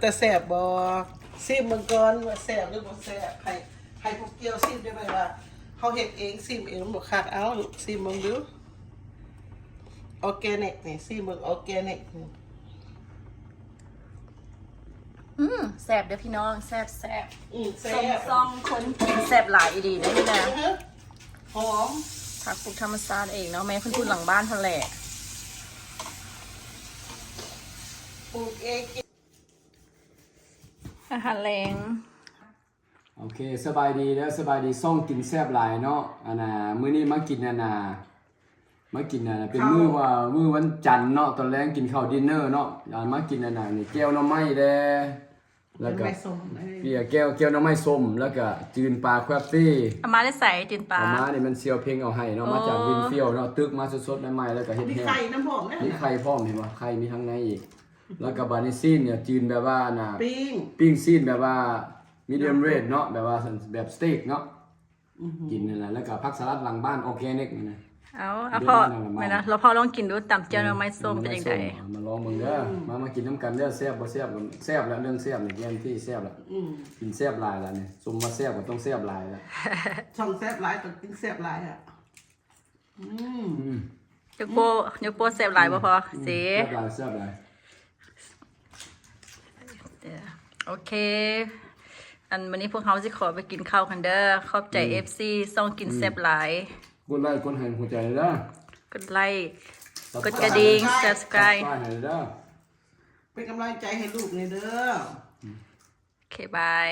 ແຕ່ແຊບບໍ່? ຊີມເບິ່ງກ່ອນວ່າແຊບຫຼືບໍ່ແຊບ. ໃຫ້ ໃຫ້ຜູ້ກ່ຽວຊີມໄດ້ໄໝວ່າ ເຮົາເຮັດເອງ ຊີມເອງມັນບໍ່ຄັກ. ເອົາລູກ ຊີມເບິ່ງດູ. ອອແກນິກນີ້ ຊີມເບິ່ງ ອອແກນິກນີ້. ອືມ ແຊບເດີພີ່ນ້ອງ ແຊບໆ. ອືມ ແຊບ ຊ່ອງຄົນກິນແຊບຫຼາຍອີ່ຫຼີເດ້ນີ້ນະ. ຫອມ ຜັກປູກທຳມະຊາດເອງເນາະ ແມ່ເພິ່ນປູກຫຼັງບ້ານຫັ້ນແຫຼະ ປູກເອງ. ອາຫານແລງ. ໂອເຄ ສະບາຍດີເດີ ສະບາຍດີ ຊ່ອງກິນແຊບຫຼາຍເນາະ. ອັນນ່າ ມື້ນີ້ມາກິນ ອັນນ່າ ມາກິນ ອັນນ່າ ເປັນມື້ວ່າ ມື້ວັນຈັນເນາະ ຕອນແລງກິນເຂົ້າດິນເນີເນາະ. ອ່າ ມາກິນ ອັນນ່າ ນີ້ ແຈ່ວໜໍ່ໄມ້ແດ່ ແລ້ວກະ ໜໍ່ໄມ້ສົ້ມ ເປີຍແຈ່ວ ແຈ່ວໜໍ່ໄມ້ສົ້ມ ແລ້ວກະຈືນປາແຄບຟີ. ເອົາມາແຕ່ໃສ? ຈືນປາ ເອົາມານີ້ແມ່ນສ່ຽວເພັງເອົາໃຫ້ເນາະ ໂອ້ ມາຈາກວິນຟິວເນາະ ຕຶກມາສົດໆໃໝ່ໆ ແລ້ວກະເຮັດແຫ້ງ. ມີໄຂ່ນຳພ້ອມເດ້ ມີໄຂ່ພ້ອມ ເຫັນບໍ່ ໄຂ່ມີທາງໃນອີກ. ແລ້ວກະບາດນີ້ຊີ້ນນີ້ ຈືນແບບວ່າ ອັນນ່າ ປີ້ງ ປີ້ງຊີ້ນແບບວ່າ ມີດຽມເຣດເນາະ ແບບວ່າ ແບບສະເຕັກເນາະ. ອືຮຶ ກິນນັ້ນແຫຼະ ແລ້ວກະຜັກສະຫຼັດຫຼັງບ້ານ ອອແກນິກນີ້ນະ. ເອົາ ເອົາ ພໍ່ ແມ່ນນະ ແລ້ວພໍ່ລອງກິນດູ ຕຳແຈ່ວໜໍ່ໄມ້ສົ້ມເປັນຈັ່ງໃດ? ມາລອງເບິ່ງເດີ ອືມ ມາ ມາກິນນຳກັນເດີ ແຊບບໍ່ແຊບ ແຊບລະ ເລື່ອງແຊບນີ້ແມ່ນທີ່ແຊບລະ. ອືມ ກິນແຊບຫຼາຍລະນີ້ ສົມວ່າແຊບກໍຕ້ອງແຊບຫຼາຍລະ. ຊ່ອງແຊບຫຼາຍຕ້ອງກິນແຊບຫຼາຍອະ. ອືມ ອືມ ຍົກໂປ້ ຍົກໂປ້ແຊບຫຼາຍບໍ່ພໍ່? ອືມ ເຊ ແຊບຫຼາຍ ແຊບຫຼາຍ. ໂອເຄ ອັນ ມື້ນີ້ພວກເຮົາຊິຂໍໄປກິນເຂົ້າກັນເດີ. ຂອບໃຈ ອືມ ເອັຟຊີ ຊ່ອງກິນ ອືມ ແຊບຫຼາຍ. ກົດໄລ້ ກົດໃຫ້ຫົວໃຈເດີ ກົດໄລ້ ກົດກະດິ່ງ Subscribe ໃຫ້ເດີ ເປັນກຳລັງໃຈໃຫ້ລູກແດ່ເດີ. ໂອເຄ ບາຍ.